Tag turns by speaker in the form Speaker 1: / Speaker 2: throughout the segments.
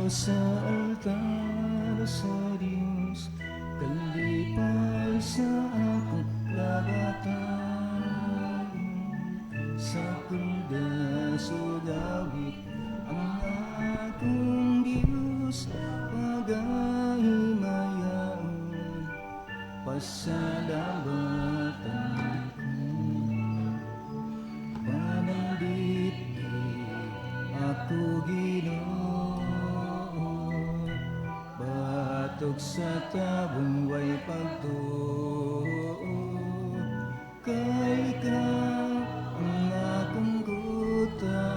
Speaker 1: Sa altar sa Diyos, kalipay sa akong kabataan. Sa akong dasog awit ang akong Diyos, pagahimayaon, pasalamatan ko. Pananglipi ako, Ginoo, batok sa tawong way pagtuo, kay ikaw ang akong kuta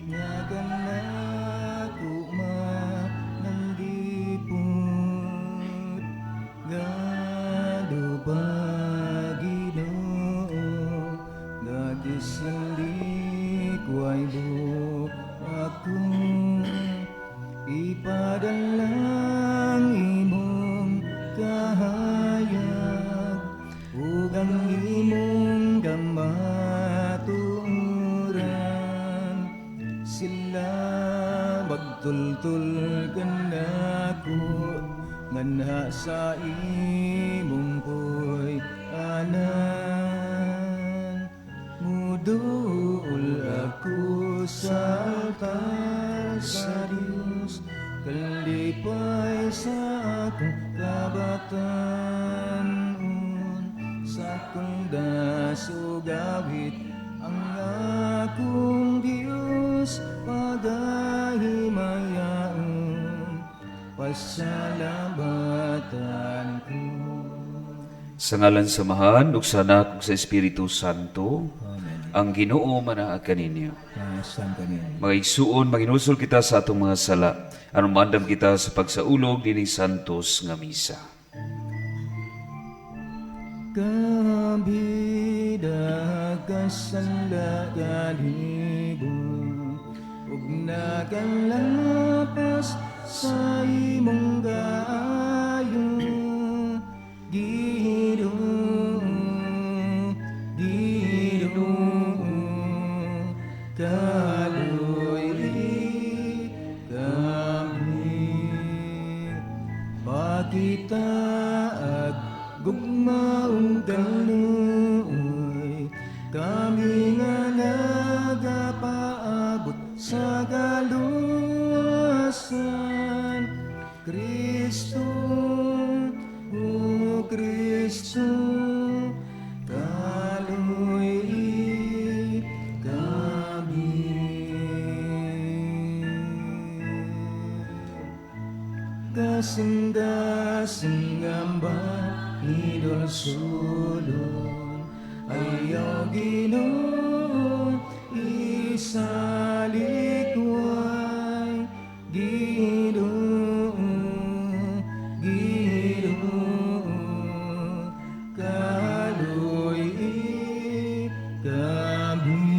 Speaker 1: nga kanako manandipot. Ngano ba, Ginoo, nga gisalikway mo ako? Ipadalang imong kahayag ug ang imong kamatuoran. Sila magtultol kanako nganha sa imong puy-anan. Muduol ako sa altar sa Diyos, kalipay sa akong kabataan. Sa akong dasog awit ang akong Diyos, pagahimayaon, pasalamatan ko.
Speaker 2: Sa ngalan sa Amahan, ug sa Anak, ug sa Espiritu Santo.
Speaker 1: Amen.
Speaker 2: Ang Ginoo manaa kaninyo.
Speaker 1: San kaninyo.
Speaker 2: Mga igsuon, maginusol kita sa atong mga sala. Aron maandam kita sa pagsaulog nining santos nga misa.
Speaker 1: Kabida ka sa kalibot ug nakalapas sa imong kaayo. Ginoo, Ginoo, kaluy kami. Pakitaag gugma ug kaluoy, kami nga nagapaabot sa kaluwasan. Kristo, O Kristo, kaluy kami. Kasing-kasing ba hinulsulon, ayaw, Ginoo, isalikway. Ginoo, Ginoo, kaluy kami.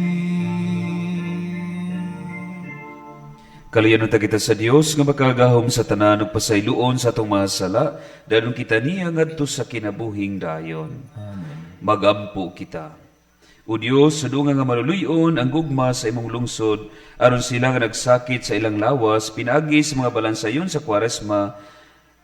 Speaker 2: Kaluyan unta kita sa Dios nga makagahom sa tanan ug pasayloon sa atong mga sala, dadon kita niya ngadto sa kinabuhing dayon.
Speaker 1: Amen.
Speaker 2: Magampo kita. O Dios, sudunga nga maluluyon ang gugma sa imong lungsod, aron sila nga nagsakit sa ilang lawas pinaagi sa mga balansayon sa Kwaresma,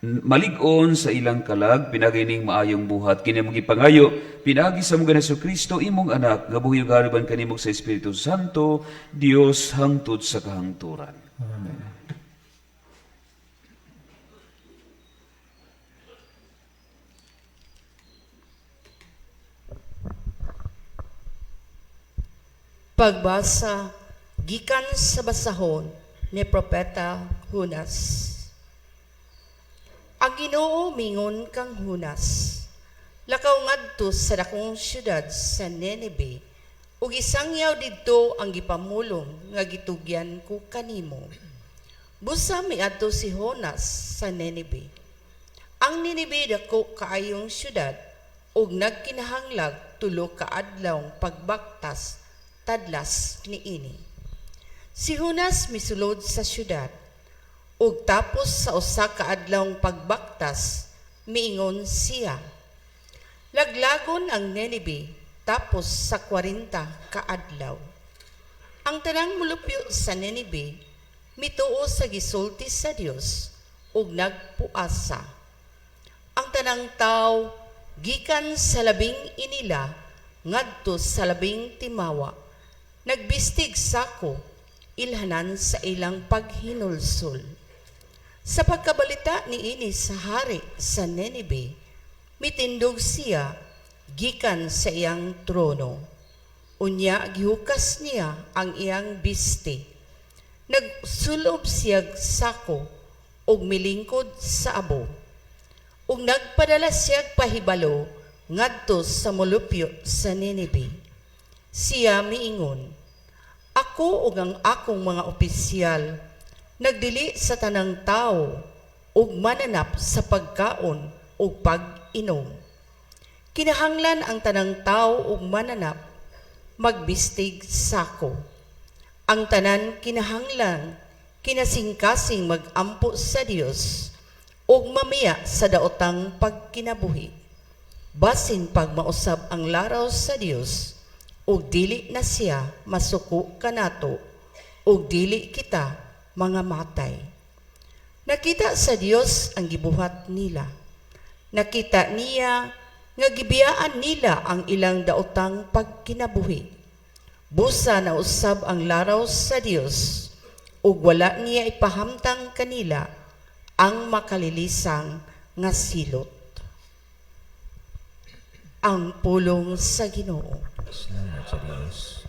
Speaker 2: malig-on sa ilang kalag pinaagi ning maayong buhat. Kini among gipangayo pinaagi sa among Kristo, imong anak, nga buhi ug uban kanimo sa Espiritu Santo, Dios hangtod sa kahangturan.
Speaker 1: Amen.
Speaker 3: Pagbasa gikan sa basahon ni Propeta Junas. Ang Ginoo mingon kang Junas, "Lakaw ngadto sa dakong syudad sa Nineve ug isangyaw didto ang gipamulong nga gitugyan ko kanimo." Busa miadto si Jonas sa Nineve. Ang Nineve dako kaayong syudad ug nagkinahanglag 3 ka adlaw pagbaktas tadlas niini. Si Jonas misulod sa syudad ug tapos sa 1 ka adlawng pagbaktas miingon siya, "Laglagon ang Nineve tapos sa 40 ka adlaw." Ang tanang mulupyo sa Nineve Mituo sa gisulti sa Dios ug nagpuasa. Ang tanang tawo gikan sa labing inila ngadto sa labing timawa nagbistig sako ilhanan sa ilang paghinulsol. Sa pagkabalita niini sa hari sa Nineve, mitindog siya gikan sa iyang trono. Unya gihukas niya ang iyang bisti. Nagsulob siya sako ug milingkod sa abo. Ug nagpadala siya pahibalo ngadto sa molupyo sa Nineve. Siya miingon, "Ako ug ang akong mga opisyal nagdili sa tanang tawo ug mananap sa pagkaon ug pag-inom. Kinahanglan ang tanang tawo ug mananap magbistig sako. Ang tanan kinahanglan kinasingkasing magampo sa Dios ug mamiya sa daotang pagkinabuhi. Basin pag mausab ang laraw sa Dios ug dili na siya masuko kanato ug dili kita mga matay." Nakita sa Dios ang gibuhat nila. Nakita niya nga gibiyaan nila ang ilang daotang pagkinabuhi. Busa na usab ang laraw sa Dios ug wala niya ipahamtang kanila ang makalilisang nga silot. Ang pulong sa Ginoo.
Speaker 1: Salamat sa Dios.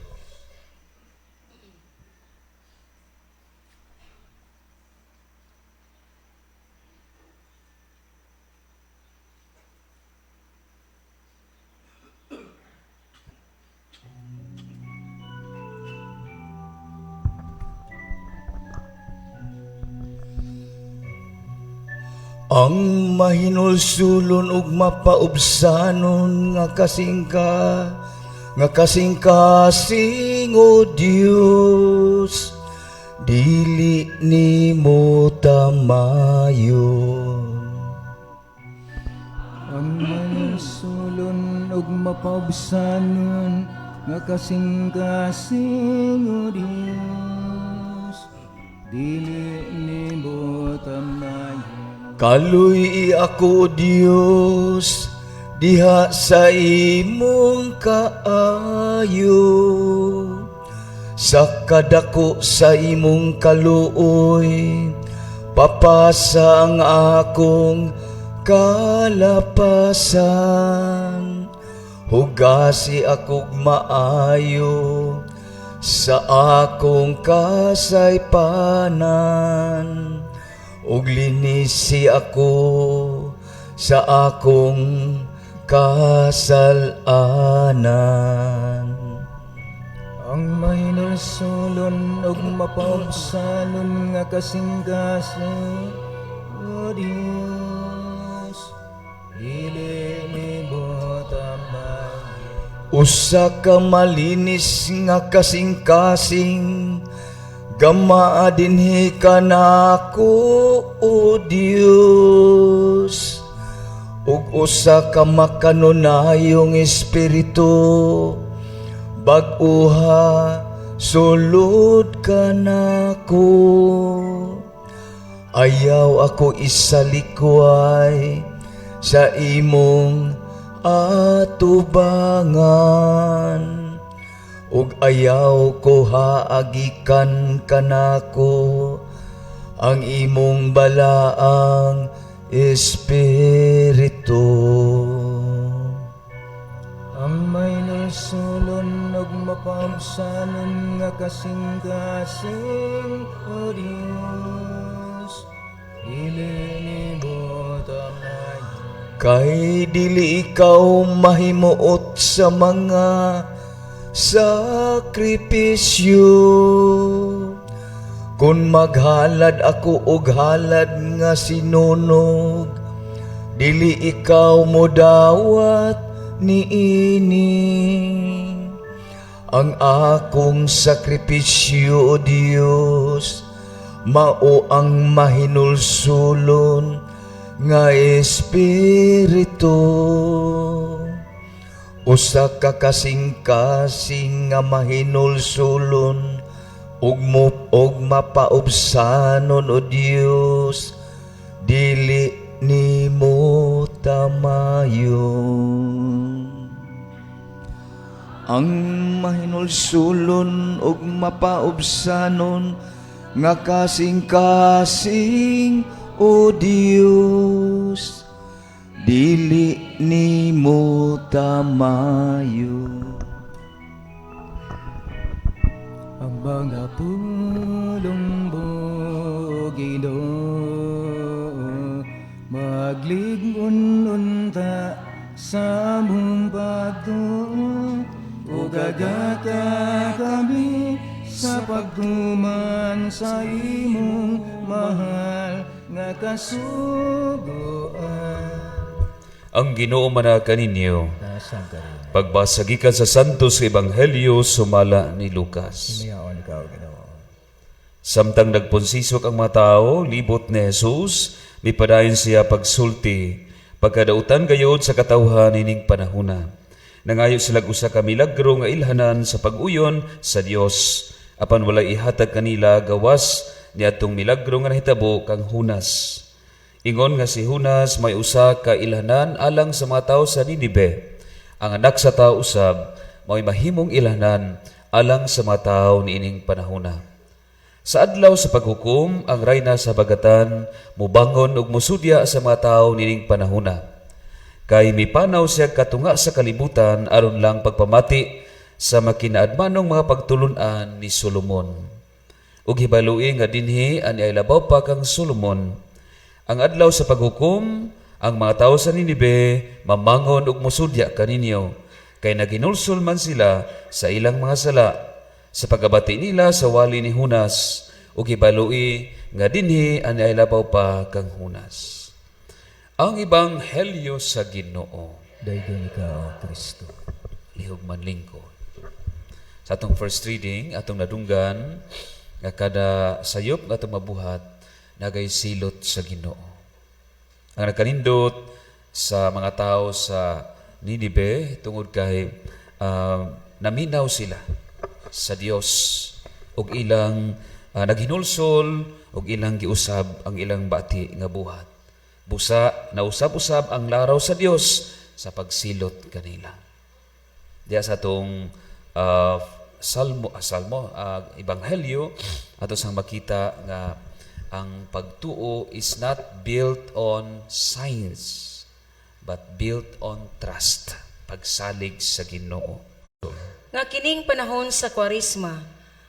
Speaker 4: Ang mahinulsulon ug mapaubsanon nga kasing-kasing, O Dios, dili nimo tamayon.
Speaker 1: Ang mahinulsulon ug mapaubsanon nga kasing-kasing, O Dios, dili nimo tamayon.
Speaker 4: Kaluy ako, Dios, diha sa imong kaayo, sa kadako sa imong kaluoy, papasa ang akong kalapasan. Hugasi akog maayo sa akong kasaypanan, ug linisi ako sa akong kasalanan.
Speaker 1: Ang mahinulsulon ug mapaubsanon nga kasing-kasing, O Dios, dili nimo tamayon.
Speaker 4: Usa ka malinis nga kasing-kasing, gamaa dinhi kanako, O Dios, ug usa ka makanunayong espiritu, bag-uha sulod kanako. Ayaw ako isalikway sa imong atubangan, ug ayaw ko haagikan kanako ang imong balaang espiritu.
Speaker 1: Ang mahinulsulon ug mapaubsanon nga kasing-kasing, O Dios, dili nimo tamayon.
Speaker 4: Kay dili ikaw mahimuot sa mga sakripisyo. Kung maghalad ako og halad nga sinunog, dili ikaw modawat niini. Ang akong sakripisyo, O Dios, mao ang mahinulsulon nga espiritu. Usa ka kasing-kasing nga mahinulsulon Ug mo og mapaubsanon, O Dios, dili nimo tamayon. Ang mahinulsulon ug mapaubsanon nga kasing-kasing, O Dios, dili nimo tamayon.
Speaker 1: Ang mga pulong mo, Ginoo, maglig-on unta sa among pagtuo ug agata kami sa pagtuman sa imong mahal nga kasugoan.
Speaker 2: Ang Ginoo mana kaninyo.
Speaker 1: Nasang ka rin.
Speaker 2: Pagbasa gikan sa Santos Ebanghelyo sumala ni Lucas.
Speaker 1: Himayaon ikaw, Ginoo.
Speaker 2: Samtang nagponsisok ang mga tao, libot ni Jesus, mipadayon siya pagsulti, pagkadautan gayod sa katawhan ining panahuna. Nangayo sila usa ka milagro nga ilhanan sa pag-uyon sa Dios, apan walay ihatag kanila gawas niadtong milagro nga nahitabo kang Junas. Ingon nga si Junas may usa ka ilhanan alang sa mga tawo sa Ninibe. Ang anak sa tao usab mao'y mahimong ilhanan alang sa mga tawo niining panahona. Sa adlaw sa paghukom, ang rayna sa habagatan mubangon ug musudya sa mga tawo niining panahona. Kay mipanaw siya katunga sa kalibutan aron lang pagpamati sa makinaadmanong mga pagtulunan ni Solomon. Ug hibalui nga dinhi ani ay labaw pa kang Solomon. Ang adlaw sa paghukom, ang mga tawo sa Ninibe mamangon ug musudya kaninyo, kay naginulsol man sila sa ilang mga sala sa pagkabati nila sa wali ni Junas, ug hibalui nga dinhi ani ay labaw pa kang Junas. Ang Ebanghelyo sa Ginoo.
Speaker 1: Daygon ikaw, Kristo.
Speaker 2: Lihog manlingkod. Sa atong first reading, atong nadunggan nga kada sayop nga atong mabuhat nagay silot sa Ginoo. Ang nakanindot sa mga tao sa Ninibe tungod kay naminaw sila sa Dios ug ilang naghinulsol ug ilang giusab ang ilang bati nga buhat. Busa nausab-usab ang laraw sa Dios sa pagsilot kanila. Diya sa atong salmo, ebanghelyo, ato sang makita nga ang pagtuo is not built on science but built on trust, pagsalig sa Ginoo.
Speaker 3: Nga kining panahon sa Kwaresma,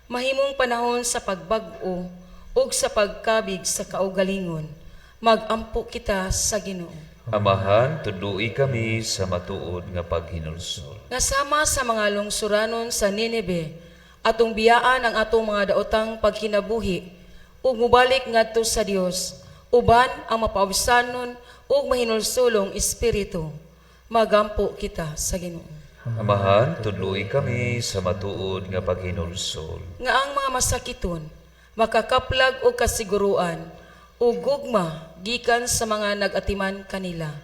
Speaker 3: mahimong panahon sa pagbag-o ug sa pagkabig sa kaugalingon. Magampo kita sa Ginoo.
Speaker 2: Amahan, tudloi kami sa matuod nga paghinulsol.
Speaker 3: Nga sama sa mga lungsuranon sa Nineve, atong biyaan ang atong mga daotang pagkinabuhi ug mubalik ngadto sa Dios, uban ang mapaubsanon ug mahinulsulong espiritu. Magampo kita sa Ginoo.
Speaker 2: Amahan, tudloi kami sa matuod nga paghinulsol.
Speaker 3: Nga ang mga masakiton makakaplag og kasiguruan ug gugma gikan sa mga nag-atiman kanila.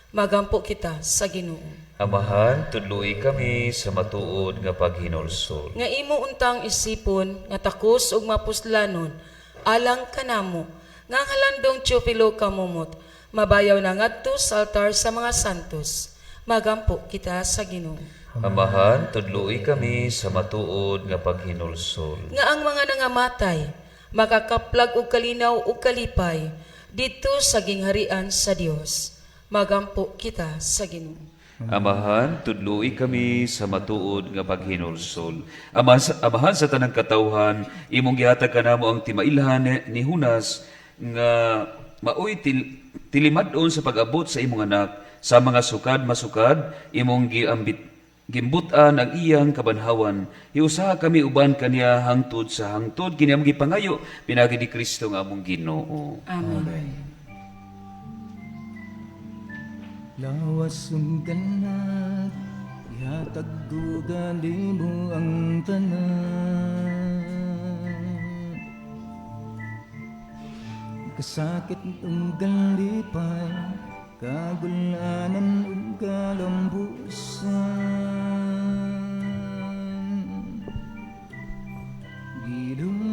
Speaker 3: Magampo kita sa Ginoo.
Speaker 2: Amahan, tudloi kami sa matuod nga paghinulsol.
Speaker 3: Nga imo untang isipon nga takos ug mapuslanon alang kanamo nga ang halandong Teofilo Camomot mabayaw na ngadto sa altar sa mga santos. Magampo kita sa Ginoo.
Speaker 2: Amahan, tudloi kami sa matuod nga paghinulsol.
Speaker 3: Nga ang mga nangamatay makakaplag og kalinaw ug kalipay didto sa gingharian sa Dios. Magampo kita sa Ginoo.
Speaker 2: Amahan, tudloi kami sa matuod nga paghinulsol. Amahan sa tanang katawhan, imong gihatag kanamo ang timailhan ni Junas nga maoy tilimad-on sa pag-abot sa imong anak sa mga sukad masukad imong giambit gimbutan ang iyang kabanhawan. Hiusaha kami uban kaniya hangtod sa hangtod, kini among gipangayo pinaagi ni Kristo nga among Ginoo.
Speaker 3: Amen.
Speaker 1: Lawas ug kalag, ihatag ko kanimo ang tanan. Kasakit ug kalipay, kagulanan ug kalambusan. Ginoo.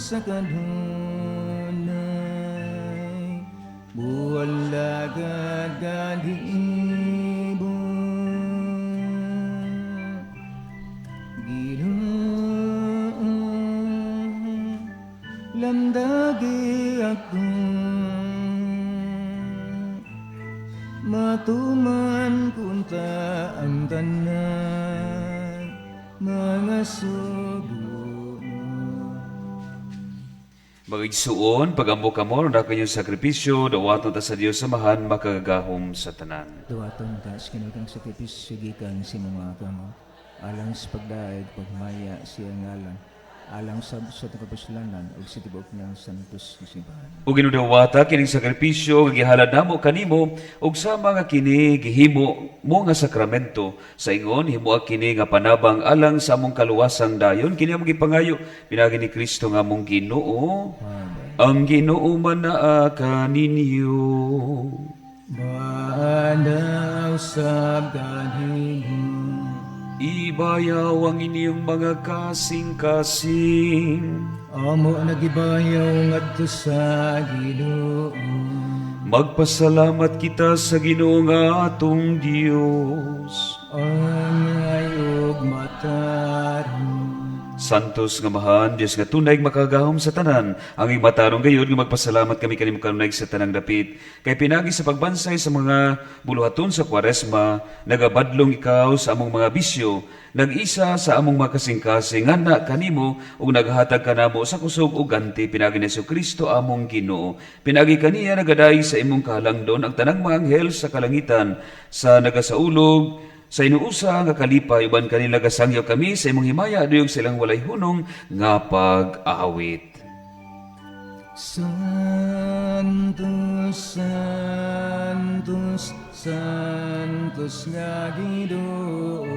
Speaker 1: sa kanunay, mualagad kanimo. Ginoo, lamdagi ako, matuman kunta ang tanan mga sugo mo.
Speaker 2: Mga igsuon, pagambo kamo, na kanyang sakripisyo, dawaton ta sa Dios Amahan, makagagahom sa tanan.
Speaker 1: Duwaton ta sa Ginoo kang sakripisyo gikan sa imong mga kamot, alang sa pagdaig pagmaya siya ngalan, alang sab sa atong kapuslanan ug sa tibuok niyang santos nga simbahan.
Speaker 2: O ginudawata kining sakripisyo nga gihalad namo kanimo ug sama nga kini gihimo mo nga sakramento sa ingon himoa kini nga panabang alang sa among kaluwasang dayon kini among gipangayo pinaagi ni Kristo nga among Ginoo.
Speaker 1: Amen.
Speaker 2: Ang Ginoo manaa kaninyo.
Speaker 1: Maanaw sab kanimo.
Speaker 2: Ibayaw ang inyong mga kasing-kasing.
Speaker 1: Amo nagibayaw ngadto sa Ginoo.
Speaker 2: Magpasalamat kita sa Ginoo nga atong Dios.
Speaker 1: Angay ug matarong.
Speaker 2: Santos nga Amahan, Dios nga tunay makagahom sa tanan, ang iyong matarong gayud nga magpasalamat kami kanimo kanunay sa tanang dapit. Kay pinagi sa pagbansay sa mga buluhaton sa Kwaresma, nagabadlong ikaw sa among mga bisyo, nag-isa sa among mga kasing-kasing, nga kanimo ug naghatag kanamo sa kusog ug ganti pinagi ni Kristo among Ginoo. Pinagi kaniya nagadaig sa imong kahalangdon ang tanang mga anghel sa kalangitan sa nagasaulog sa inuusa nga kalipay uban kanila gasangyo kami sa imong himaya duyog silang walay hunong nga pag-awit.
Speaker 1: Santos, Santos, Santos nga Ginoo,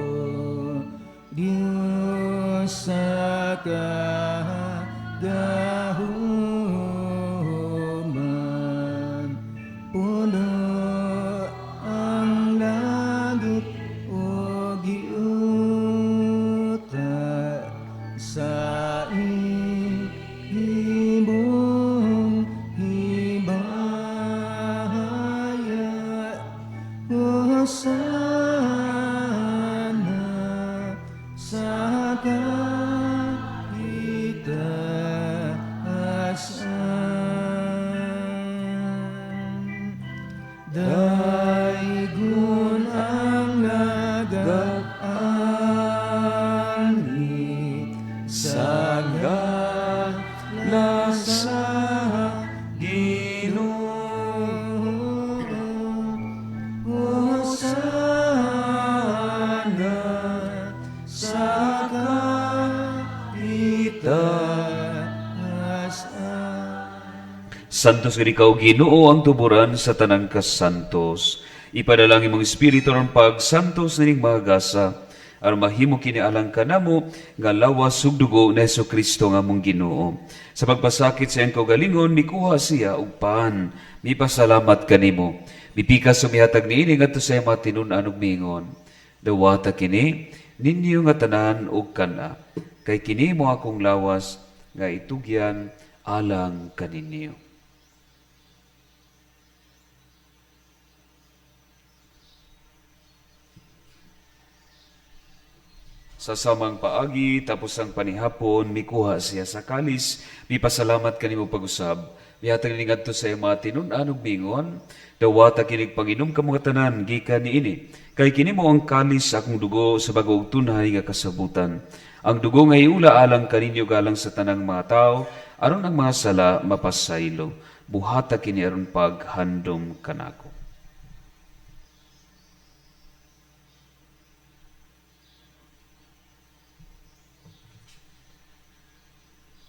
Speaker 1: Dios sa kagahuman. Puno ang langit ug giuta sa imong himaya. Hosana sa kahitaasan. Daygon ang nagaanhi sa ngalan sa Ginoo. Hosana sa kahitaasan.
Speaker 2: Santos gid ikaw Ginoo ang tuburan sa tanang kasantos. Ipadala ang imong espiritu aron pagsantos nining mga gasa aron mahimo kini alang kanamo nga lawas ug dugo ni Hesukristo nga among Ginoo. Sa pagpasakit sa iyang kaugalingon mikuha siya og pan, mipasalamat kanimo. Mipikas ug mihatag niini ngadto sa iyang mga tinun-an ug miingon: Dawata kini ninyo nga tanan og kana, kay kini mo akong lawas nga itugyan alang kaninyo. Sa samang paagi, tapos ang panihapon, mikuha siya sa kalis, mipasalamat kanimo pag-usab. Mihatag ni ngadto sa iyang mga tinun-an ug miingon, dawata kinig panginom kamo nga tanan gikan niini. Kay kini mo ang kalis sa akong dugo sa bag-o ug tunay nga kasabutan. Ang dugo nga iula alang kaninyo galang sa tanang mga tawo, aron ang mga sala mapasaylo. Buhata kini aron paghandom kanako.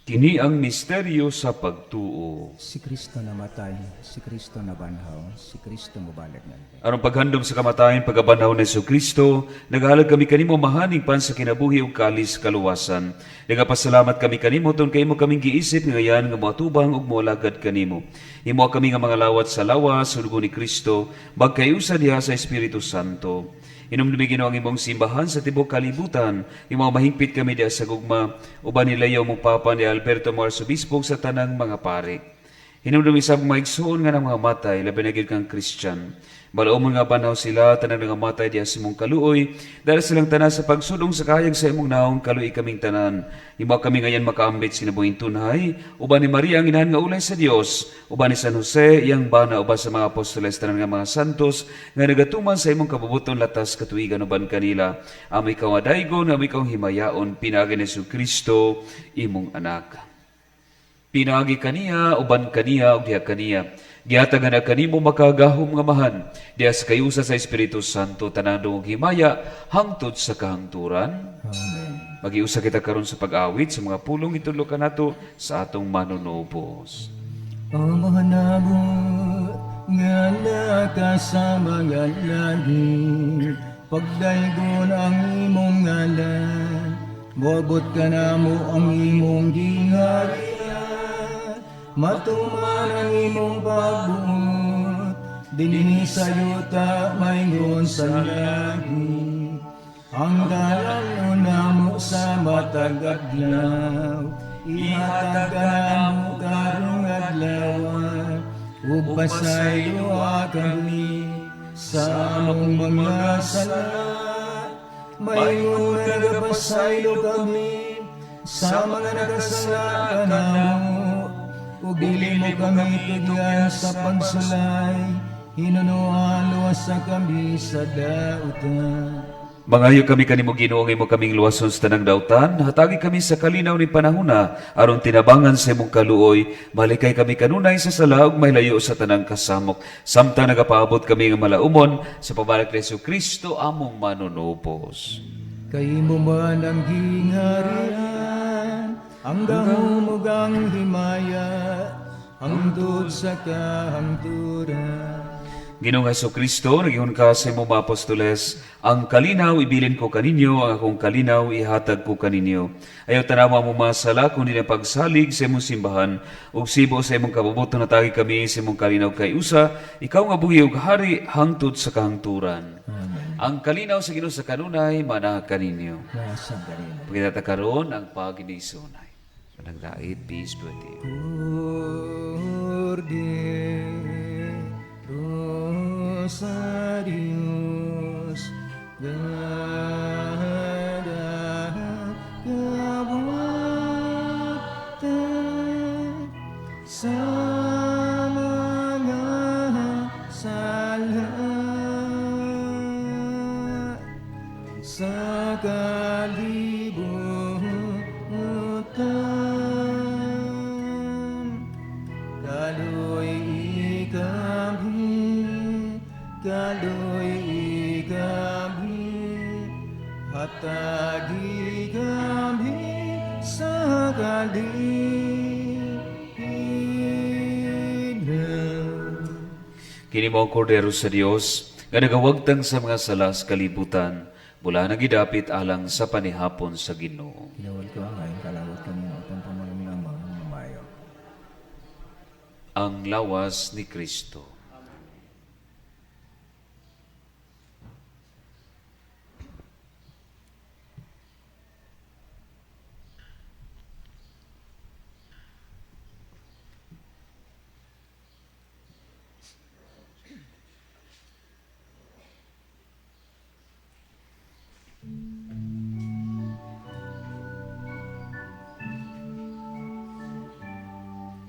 Speaker 2: Kini ang misteryo sa pagtuo.
Speaker 1: Si Kristo namatay, si Kristo nabanhaw, si Kristo mobalik nga.
Speaker 2: Aron paghandom sa kamatayon pagkabanhaw ni Kristo, naghalad kami kanimo mahaning pan sa kinabuhi ug kalis kaluwasan. Nagapasalamat kami kanimo tungod kay imo kaming giisip ngayan nga moatubang ug moalagad kanimo. Himo kami nga mga lawat sa lawas ug dugo ni Kristo, magkayusa diha sa Espiritu Santo. Hinumdumi Ginoo ang imong simbahan sa tibuok kalibutan. Imo mahingpit kami diha sa gugma uban nilayaw mo Papa ni Alberto Arsobispo sa tanang mga pari. Hinumdumi sa mga igsoon nga nang mga matay, labi na gyud kang Christian. Balaumon nga banaw sila, tanan nga matay diha sa imong kaluoy, dahil silang tanan sa pagsudong sa kahayag sa imong naong kaluoy kaming tanan. Imo kami ngayon makaambit sinabuhing tunhay, uban ni Maria ang inahan nga ulay sa Dios, uban ni San Jose, iyang bana uban sa mga apostoles tanan nga mga santos, nga nagatuman sa imong kabubuton latas katuigan uban kanila. Amo ikaw adaygon, amo ikaw himayaon, pinaagi ni Jesucristo, imong anak. Pinaagi kaniya, uban kaniya, ug diha kaniya. Gihatag na kanimo makagahom nga mahan, diha sa kayusa sa Espiritu Santo tanan ug himaya hangtod sa kahangturan.
Speaker 1: Amen.
Speaker 2: Magiusa kita karon sa pag-awit sa mga pulong itudlo kanato sa atong manunubos.
Speaker 1: Amahan namo nga naka sa mga langit, pagdaygon ang imong ngalan, moabot kanamo ang imong gingharian, matuman ang imong pagbuot, dinhi sa yuta maingon sa langit. Ang kalan-on namo sa matag adlaw, ihatag kanamo karong adlaw, ug pasayloa kami sa among mga sala, maingon nga nagapasaylo kami sa mga nakasala kanamo, ug dili mo kami tugyan sa pagsulay, hinunuan luwasa kami sa dautan.
Speaker 2: Mangayo kami kanimo Ginoo nga imo kaming luwason sa tanang dautan, hatagi kami sa kalinaw ni panahona aron tinabangan sa imong kaluoy, malikay kami kanunay sa sala ug mahilayo sa tanang kasamok, samtang nagapaabot kami nga malaumon sa pabalik ni Jesucristo among manunubos.
Speaker 1: Kay imo man ang gingharian, ang gahom ug ang himaya, hangtod sa kahangturan.
Speaker 2: Ginoong Jesucristo, nagihon ka sa imong mga apostoles, ang kalinaw ibilin ko kaninyo, ang akong kalinaw ihatag ko kaninyo. Ayaw tanawa mo mga sala, kundi na pagsalig sa imong simbahan, ug sibo sa imong kabubuton na tagi kami sa imong kalinaw kay usa, ikaw nga buhi ug hari hangtod sa kahangturan.
Speaker 1: Amen.
Speaker 2: Ang kalinaw sa Ginoo sa kanunay mana kaninyo.
Speaker 1: Nasa kanino.
Speaker 2: Pagkita karon ang paginisunay. Managdait, peace be with you.
Speaker 1: Cordero sa Dios, gada kabuwate sa mga sala sa kalibutan. Kaloy kami, kaloy kami, hatagi kami sa kalinaw.
Speaker 2: Kini mao ang kordero sa Dios nga nagawagtang sa mga sala sa kalibutan, mula nagidapit alang sa panihapon sa Ginoo.
Speaker 1: Kinawal ko ang aking kalawat kami upang pamalong lamang ang mamayo.
Speaker 2: Ang lawas ni Kristo.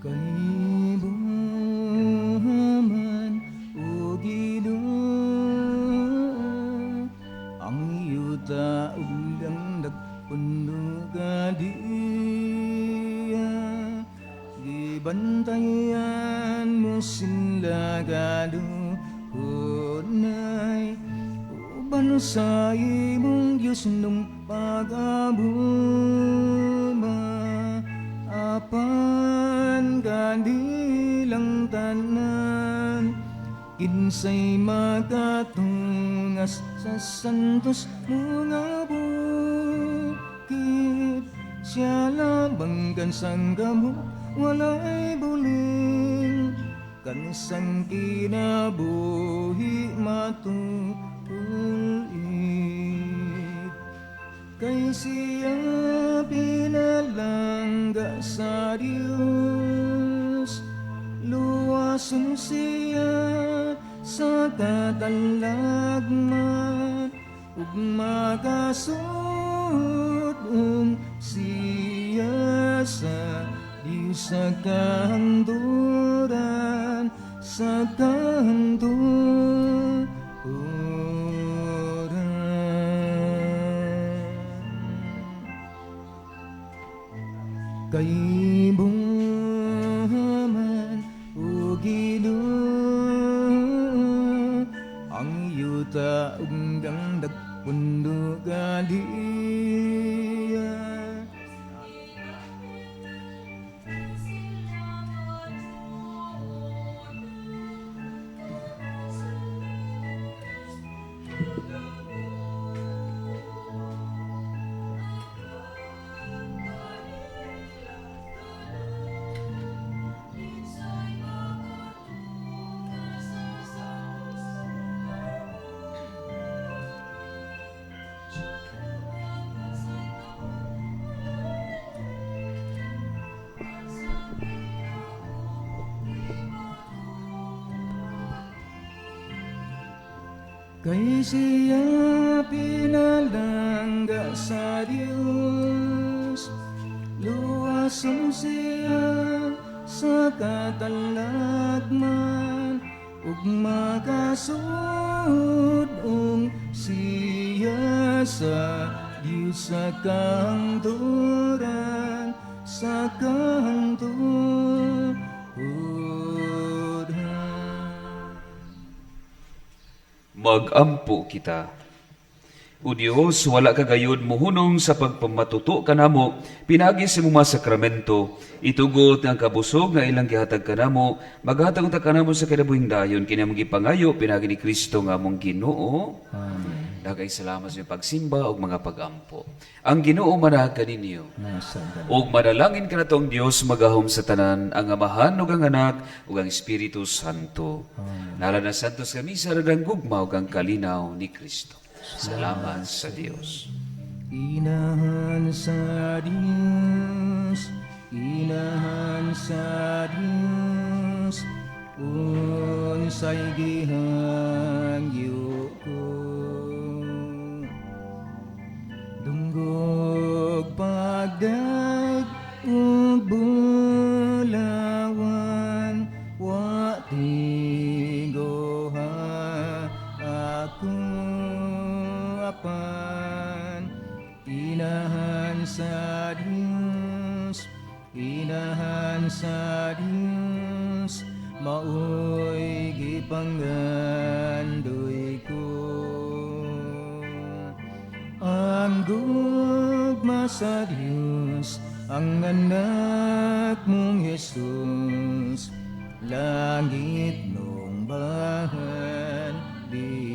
Speaker 1: Kay buhaman o Ginoo, ang yuta ug ang nagpuno kadiya, gibantayan mo sila kadunay, uban sa imong Diyos nung pag-abuma. Apan kanilang tanan, kinsay makatungas sa santos mga bukid, siya lamang kansang gamot walay buling, kansang kinabuhi matulin. siya pinalangga sa Dios, luwason siya sa katalagman, ug makasud-ong siya sa Diyos sa kahangturan, sa kahangturan. Kay buhaman o Ginoo ang yuta ug ang dagpundo galiya. Kay siya pinalangga sa Diyos, luwason siya sa katalagman, ug makasud-ong siya sa Diyos sa kahangturan, sa kahangturan.
Speaker 2: Magampo kita. O Dios, wala ka gayud muhunong sa pagpamatuto kanamo, pinaagi sa imong mga sakramento, itugot nga ang kabusog nga ilang gihatag kanamo, maghatag unta kanamo sa kinabuhing dayon, kini among gipangayo pinaagi ni Kristo nga among Ginoo.
Speaker 1: Amen.
Speaker 2: Daghay salamat sa inyong pagsimba ug mga pagampo. Ang Ginoo manaag kaninyo.
Speaker 1: Nasa ka.
Speaker 2: Ug manalangin kanato ang Dios magahom sa tanan, ang Amahan ug ang Anak ug ang Espiritu Santo. Nala na santos kami sa radang gugma ug ang kalinaw ni Kristo. Salamat sa Dios.
Speaker 1: Inahan sa Diyos, inahan sa Diyos, unsay gihangyo ko. Dunggog pagdaig ug bulawan, wa tinggoha ako apan. Inahan sa Diyos, inahan sa Diyos, maoy gipangandoy ko. Ang gugma sa Diyos, ang anak mong Jesus, langit nung bahan dito.